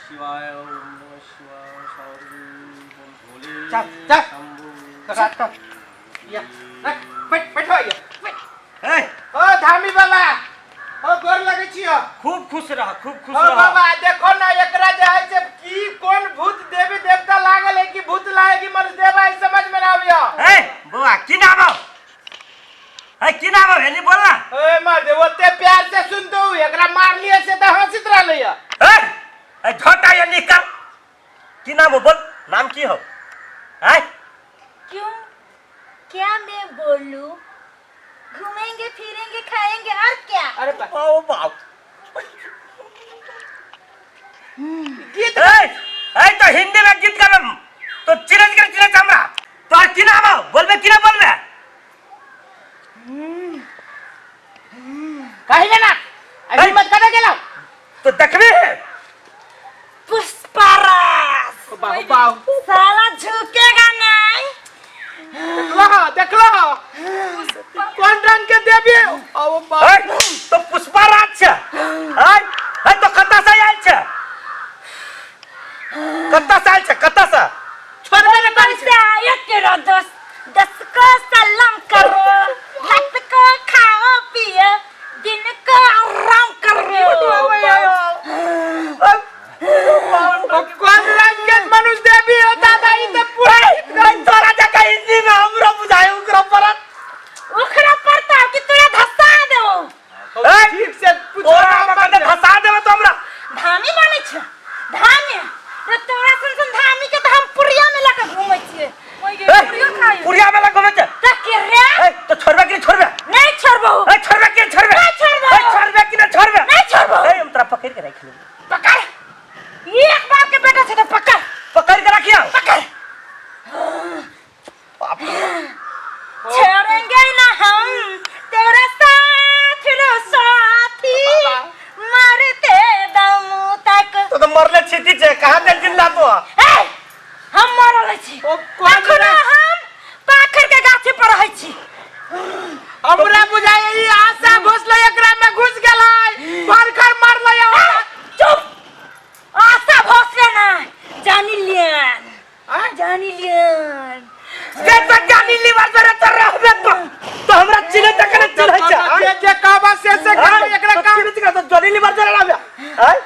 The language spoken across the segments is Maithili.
शिवाय ओम नमः शिवाय बम भोले चल, चल। शंभू। कका कका या रख बैठ बैठो या बैठ। ए, ओ धामी बाबा ओ गोर लगै छियो। खूब खुश रह, खूब खुश ओ रह। बाबा देखो ना एकरा जे है से की कोन भूत देवी देवता लागल है कि भूत लागे कि मनुष्य देवा है समझ में ना आबियो। ए बौआ की नाम हौ? ए की नाम हौ? एनी बोल ना। ए महादेव ओते प्यार से सुनतो एकरा मार लिए से त हंसित रहलै या। ए ए झोटा ये निकल। की नाम हो बोल, नाम की हो? ए क्यों क्या मैं बोलूं? घूमेंगे फिरेंगे खाएंगे और क्या। अरे बा ओ बाप। गीत ए ए तो हिंदी में गीत गाबे तो चिरज के चिरज हमरा। तोहर की नाम हो? बोलबे की ना बोलबे? कहिले ना अभी मत कटा गेलो। तो देखबे है। पुष्पराज बाहु बाहु साला झुकेगा नहीं। देखलो हो देखलो हो कोन रंग के देवी ओ बाप। ए तो पुष्पराज छे। ए ए तो कत्ता से आयल छे? कत्ता से आयल छे? कत्ता से? छोड़बे ने करी से आयो तेरा दोस्त दस को सलाम करो रात को खाओ पियो दिन को आराम करो। कोन रंग के मनुष्य देवी हो दादा ई त पूरा तोरा जका हिंदी में हमरो बुझाय ओकरा परत। ओकरा पड़ता कि तोरा धसा देबो। ए, ठीक से पूछो। तोरा हमरा कते धसा देबे तो हमरा। धामी बनै छै धामी रे तोरा सन सन धामी के त हम पुरिया में लके घूमै छियै। ए, पुरियो खाइ पुरिया में लगे घूमै छै। त के रे? ए तो छोड़बे कि नहीं छोड़बे? नहीं छोड़बो। ए छोड़बे कि नहीं छोड़बे? नहीं छोड़बो। ए छोड़बे कि नहीं छोड़बे? नहीं छोड़बो। ए हम तोरा पकड़ के राख लेबो। पकड़ एक बाप के बेटा छै त पकड़। पकड़ के रखियो। पकड़। बाप रे। छोड़ेंगे ना हम तेरा साथ रो साथी मरते दम तक। तो तो मरले छीटी छे कहाँ देल जिंदा तो? ए, हम मरल छी। ओ कोन अखनो रंग? हम पाखर के गाछी पर रहै छी। हमरा बुझाय ई आशा भोसले एकरा में घुस गेलै भर कर मारलै। ए, चुप आशा भोसले ना जानी लियन जानी लियन। जे तो जानी लीवर जरे तो रहबे तो तो हमरा चिन्ह तक ने चिन्ह छै। जे जे कहबा से से कहबा एकरा तो काम चिन्ह तक तो जॉनी लीवर जरे रहबे। आय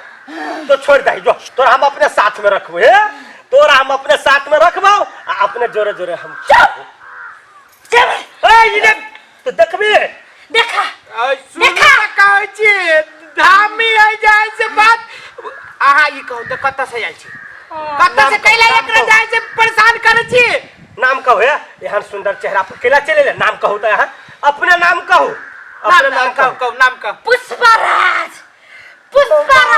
तो छोड़ दही जो तोरा हम अपने साथ में रखबो। हे तोरा हम अपने साथ में रखबो आ अपने जोरे जोरे हम चुप चुप। ए इने तो देखबी। देखा सुन कहै छी धामी है जाय से बात। अहाँ ई कहू त कतऽ से आयल छी कतऽ से कैला एकरा जाय से परेशान करै छी? नाम कहू हे एहन सुंदर चेहरा पर केला चले ले। नाम कहू त यहाँ अपने नाम कहू। अपने नाम कहू कहू। कहू नाम कहू। पुष्पराज पुष्पराज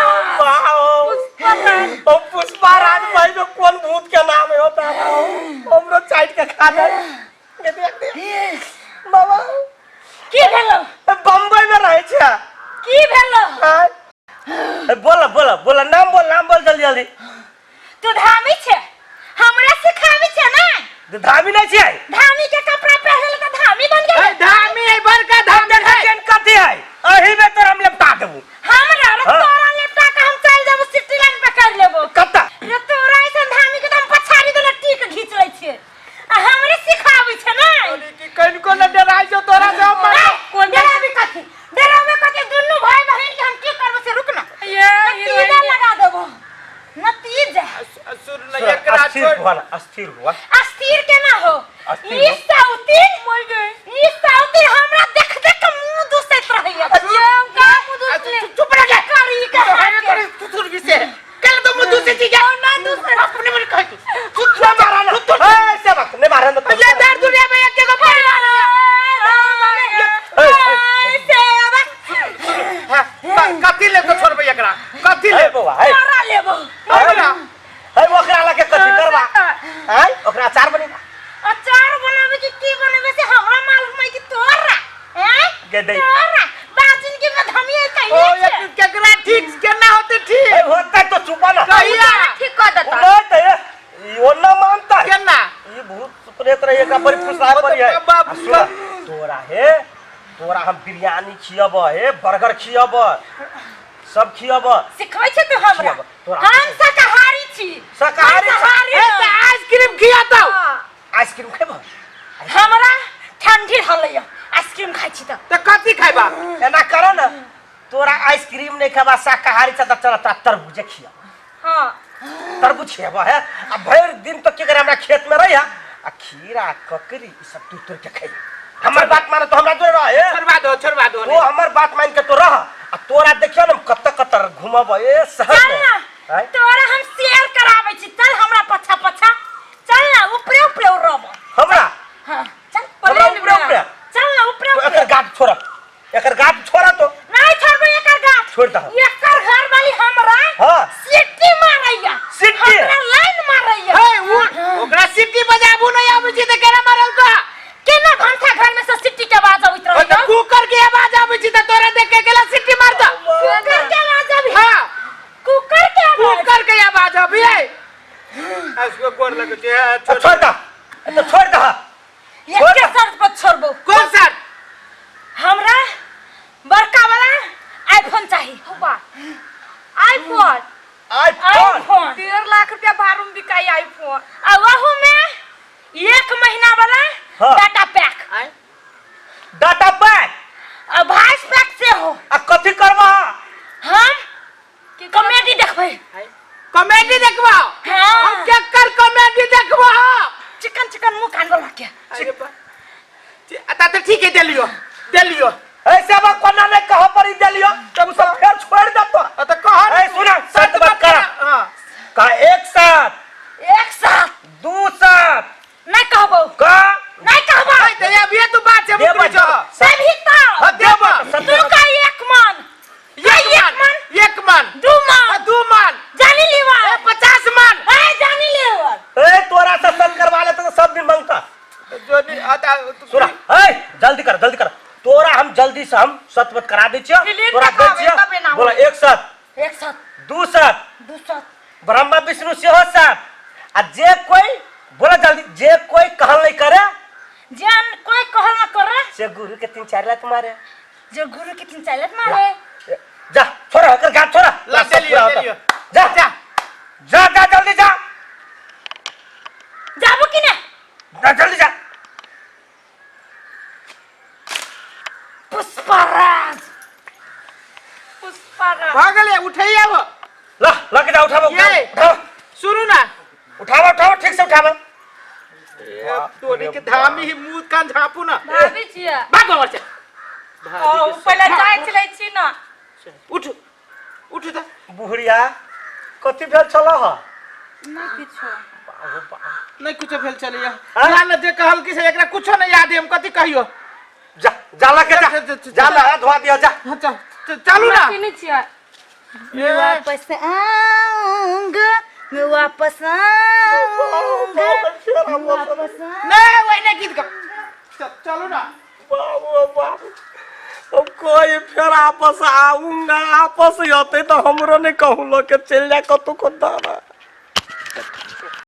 पुष्पराज। ओ पुष्पराज भाई जो कौन भूत के नाम है होता है हमरो चाट के खा जाए। ये देख देख बाबा। की भेलो? बम्बई में रहे छे। की भेलो? आय। ए, बोल बोल बोल नाम बोल नाम बोल जल्दी जल्दी। तू धामी छे हमरा सिखाबी छे ना? धामी नहीं छे। धामी के कपड़ा पहनल त धामी बन गेल। ए धामी है बड़का धामी देखा है। केन कथी है एही में तोरा हम लपटा देबू। हमरा रे हाँ। तोरा लपटा के हम चल जाबू सिटी लाइन पकड़ लेबो। कत्ता? रे तोरा ऐसन धामी के त हम पछाड़ी देला टीक घीच लै छियै आ हमरे सिखाबी छे ना? कि कनको न डराइ छौ तोरा से हम ए, कोन डराबी कथी? डराबे कथी? दुनू भाई बहिन के हम की करबो से रुक ना। ये नतीजा लगा देबो नतीजा। सुन न एकरा अस्थिर छोड़। हुआ ना अस्थिर हुआ। अस्थिर केना हो? अस्थिर ई हो। साउती ई साउती हमरा देख देख के मुंह दुसैत रहैया। ये हम का मुंह दुसले? चुप रह जा। करी के हाथ के। तू भी से कल तो मुंह दूसरी चीज ना दुसै। अपने मन कह तू तू ना मारा ना। ए सेवक ने मारा ना। ये दर दुनिया में एक जगह परिवार है। ए, सेवक हां कथी ले तो छोड़बै एकरा कथी ले ए बौआ ए तोरा लेबो। हमरा ए ओकरा लगे कथी करबा? आय ओकरा अचार बनेबा। अचार बनाबे कि की बनाबे से हमरा मालूम है कि तोरा हैं गे दे। तोरा बाजिन के में धमिया ओ कहिए एक केकरा ठीक केना होते ठीक? ए होता तो चुपा ना। कहिया ठीक कर देता। नहीं तो ये यो ना मानता है। केना? ये भूत प्रेत रही एकरा बड़ी फुसलाए ओ तो पड़ी है। बाप आ सुन, तोरा हे तोरा हम बिरयानी खियब हे बर्गर खियब सब खियब। सिखबै छै तू हमरा? खियाबऽ, तोरा- हम शाकाहारी छी। शाकाहारी हम छी। शाकाहारी ए तऽ आइसक्रीम खियातौ। हाँ। आइसक्रीम खेबह? हमरा ठंडी हलैया, आइसक्रीम खाइ छी तऽ। तऽ कथी खैबा? एना कर ने, तोरा आइसक्रीम नहीं खेबा, शाकाहारी छ, तऽ चल तोरा तरबूजे खियाब। हाँ। तरबूज खियाबह है आ भरि दिन तो की करे हमरा खेत में रहिया आ खीरा ककड़ी ई सब तू तोड़ के खाइ। हमर बात माने तो हमरा जोड़े रह हे। छोड़वा दो, छोड़वा दो। तो हमर बात मान के तो रह आ तोरा देखियो ने कत कत घुमब ए शहर चल में। ना। आँय? तोरा हम शेयर कराबै छी, चल हमरा पछा पछा चल ना, ऊपरे ऊपरे उड़ब। हमरा? हाँ, चल। हमरा प्लेन ऊपरे में। ऊपरे? चल ना ऊपरे तो ऊपरे। एकर गाछ छोड़, एकर गाछ छोड़ तो। नहीं छोड़बे एकर गाछ। छोड़ दह। एकर घर वाली हमरा हाँ। सीटी मारैया। सीटी? हमरा लाइन मारैया। हे उठ, ओकरा सीटी बजाबू नहीं आबै छै तऽ केना मारल का? केना भनसा घर में से सीटी के आवाज अबैत ओ तऽ रहैया? कुकर के आवाज आबै छै तऽ तोरा देख के केला सीटी मारता? कुकर के आवाज अबै? हाँ। कुकर के आवाज? कुकर के आवाज अबै है। इसको गोर लगै छै, हे, तो छोड़ दह, तो छोड़ दह। एके शर्त पर छोड़बो। कोन शर्त? हमरा बड़का वाला आईफोन चाही। हुबा आईफोन? आईफोन। आईफोन। 1.5 लाख रुपया भारू में बिकाई आईफोन। आ वहू में 1 महीना वाला। हाँ। Data pack. आय? डाटा पैक आ वॉइस पैक से हो। आ कथी करबा? हम कॉमेडी देखबै। कॉमेडी देखबा? हाँ। हम केकर कॉमेडी देखबा? चिकन चिकन मुंह कान वाला के। अरे बा, आ तऽ ठीक है, देलियो देलियो। ऐसे अब कोना नहीं कह पड़ी देलियो, तब सब फेर छोड़ दे तो। आ तऽ कह। ए सुना, सच बात कर। हाँ। का एक साथ? एक साथ। दू साथ। नहीं कहबो। का नहीं कहबो। ए, तऽ अभिये तू बात से देबा, मुकरि देबा। छह। तभी तो। हाँ, देबा। तू का एक मन। एक मन, एक मन। दू मन। आ, दू मन। जानी लेवा। ए, 50 मन। ए जानी लेवा। ए तोरा से संग करवा ले तो सब दिन मांगता। जो नहीं आता। सुना, ए जल्दी कर, जल्दी कर, तोरा हम जल्दी से हम सतवत करा दै छियो। फिल्म तोरा दै देखाबै, छियो। तबे ना। बोला एक साथ। एक साथ। दू साथ। दू साथ। ब्रह्मा विष्णु सेहो साथ। आ जे कोई बोला जल्दी, जे कोई कहल नहीं करे, जन कोई कहल ना करे से गुरु के 3-4 लात मारे। जो गुरु के 3-4 लात मारे। जा छोड़ा एकर गाछ छोड़ा। ला, सब चलियो, पूरा होता। चलियो। जा जा जा जा जल्दी जा। जाबो कि ना? जा जल्दी जा। पुष्पराज। पुष्पराज भऽ गेलै, उठैया आब। ला लके जा, उठाबो। ये। उठाबो। सुनू ना। उठाबो, उठाबो, ठीक से उठाबो। ए, तोरी के धामी ही मुंह कान झापू ना। भाभी छियै। भागो हमर से। ओ पहिले जाय छलै छी ना। उठ उठ तऽ। बुढ़िया कथी भेल छल ह? नहीं किछो। बाबू बाबू। नहीं कुछो भेल चलैया। हाँ? ना ना, जे कहल कि से एकरा कुछो नहीं याद है, हम कथी कहियो? जा जा लके जा। जा, जा, जा, जा ला धोआ दिया जा। हाँ, चलू ना। पीने छियै। ए, वापस आऊंगा मैं, वापस आऊंगा, वापस। नहीं वही गीत गा, चलू ना। बाबू बाबू, अब कोई फिर आपस आऊंगा, आपस आते तो हमरो नहीं कहूँ लोग के चल जा कतु को दादा।